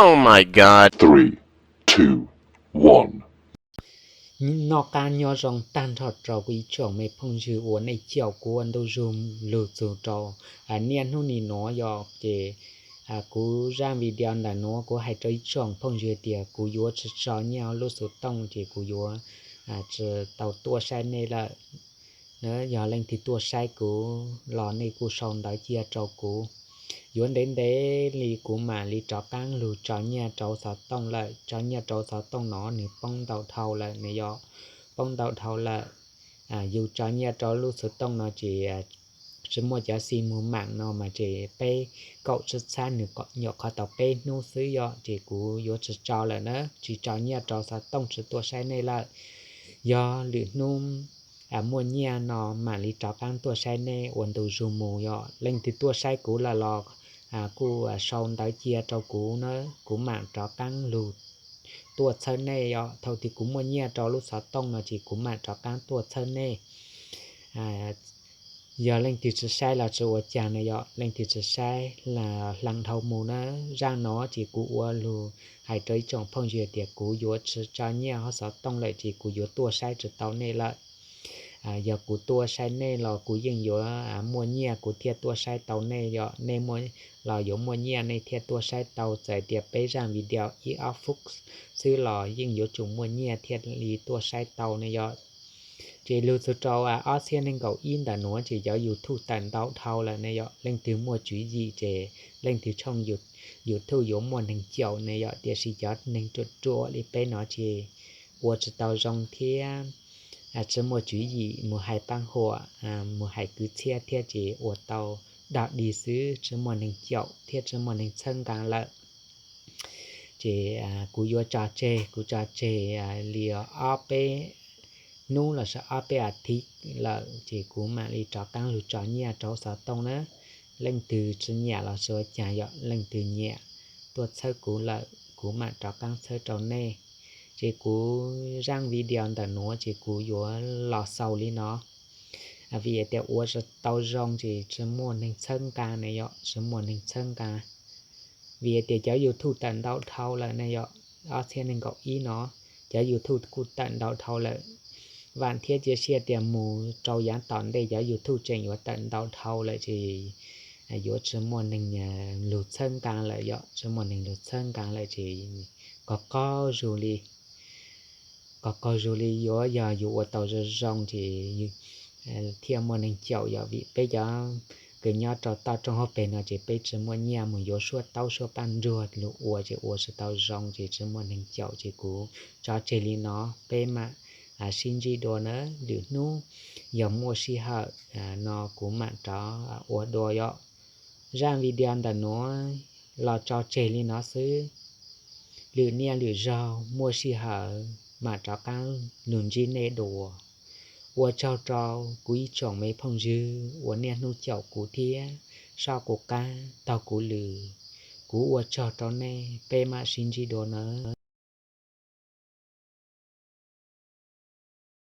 Oh my God. Three, two, one. Noj qab nyob zoo tag nrho rau kuv ib tsoom me phooj ywg uas nej caum kuv ua ntu zus lug txug rau niaj hnub nim nuav yog ces kuv zaj video ntawm nuav kuv hais rau ib tsoom phooj ywg tias kuv yuav tsi tso nyiaj lub xuv tooj ces kuv yuav tsi tau tuaj saib nej lawm. Yog leej twg tuaj saib kuv los nej kuj sau ntawv cia rau kuv. Yuav ntev ntev li kuv mam li rov qaab lug tso nyiaj rau xov tooj lawm. Tso nyiaj rau xov tooj no nwg poob ntau dhau lawm ne yog, poob ntau dhau lawm. Yus tso nyiaj rau lub xuv tooj no ces tsi muaj cov xim moog maam no mas ces peb kaum tsib txhab nwg nyuam qhuav tau peb hnub xwb yog ces kuv yuav tsi tso lawm na, tsi tso nyiaj rau xov tooj tsi tuaj saib nej lawm. Yog lwm hnub muaj nyiaj no mam li rov qaab tuaj saib nej ua ntu zus mus yog. Leej twg tuaj saib kuv lawm los kuj sau ntawv cia rau kuv na, kuv mam rov qaab lug tuaj txhawb nej yog. Thaum twg kuv muaj nyiaj rau lub xov tooj no ces kuv mam rov qaab tuaj txhawb nej. Yog leej twg tsi saib los tsi ua caag ne yog, leej twg tsi saib hla dhau mus na. Zaj no ces kuv ua lug hais rau ib tsoom phooj ywg tias kuv yuav tsi tso nyiaj hov xov tooj lawm ces kuv yuav tuaj saib tsi tau nej lawm. Yog kuv tuaj saib nej los kuv yeej yuav muaj nyiaj kuv thiaj tuaj saib tau nej yog, nej los yuav muaj nyiaj nej thiaj tuaj saib tau. Txawm tias peb zaj video ib ob phút xwb los yeej yuav tsum muaj nyiaj thiaj li tuaj saib tau ne yog. Ces lug txug rau ob txhiab nees nkaum ib ntawm nuav ces cov YouTube tawm ntau dhau lawm ne yog. Leej twg muaj tswv yim ces leej twg tshooj YouTube yuav muaj neeg caum ne yog, tiam sis cov neeg ruam ruam li peb no ces ua tsi tau zoo thiab tsi muaj tswv yim mus hais paab huam, mus hais kwv txhiaj thiab ces ua tau dog dig xwb, tsi muaj neeg caum thiab tsi muaj neeg txhawb nqaa lawm. Ces kuv yuav tso tseg, kuv tso tseg li ob peb hnub lossis ob peb as thiv lawm ces kuv mam li rov qaab lug tso nyiaj rau xov tooj na. Leej twg tsi nyiam los tsi ua caag yog, leej twg nyiam tuaj txhawb kuv lawm kuv mam rov qaab txhawb rau nej. Ces kuv zaj video ntawm nuav ces kuv yuav los xaus li no. Vim tias ua tsi tau zoo ces tsi muaj neeg txhawb nqaa ne yog, tsi muaj neeg txhawb nqaa. Vim tias cov YouTube tawm ntau dhau lawm ne yog, ob txhiab nees nkaum ib no cov YouTube kuj tawm ntau dhau lawm. Vaam thiab cia siab tias mus rau yaav tom ntej cov YouTube tseem yuav tawm ntau dhau lawm ces yuav tsi muaj neeg lug txhawb nqaa lawm yog, tsi muaj neeg lug txhawb nqaa lawm ces qaug qaug zug li, qaug qaug zug li. Yuav yog yus ua tau zoo zoo ces thiaj muaj neeg caum yog, vim peb cov kws nyob rau toj roob hauv pes no ces peb tsi muaj nyiaj mus yuav suab taub suab paab nruag lug ua ces ua tsi tau zoo ces tsi muaj neeg caum ces kuv tso tseg li no, peb mam sib ntsib dua na. Lwm hnub yog muaj sij hawm no kuv mam rov ua dua yog. Zaj video ntawm nuav los tso tseg li no xwb. Lwm niaj lwm zaug muaj sij hawm mam rov qaab lug ntsib nej dua. Ua tsaug rau kuv ib tsoom me phooj ywg uas niaj hnub caum kuv thiab soj kuv qab taug kuv lwm. Kuv ua tsaug rau nej, peb mam sib ntsib dua na.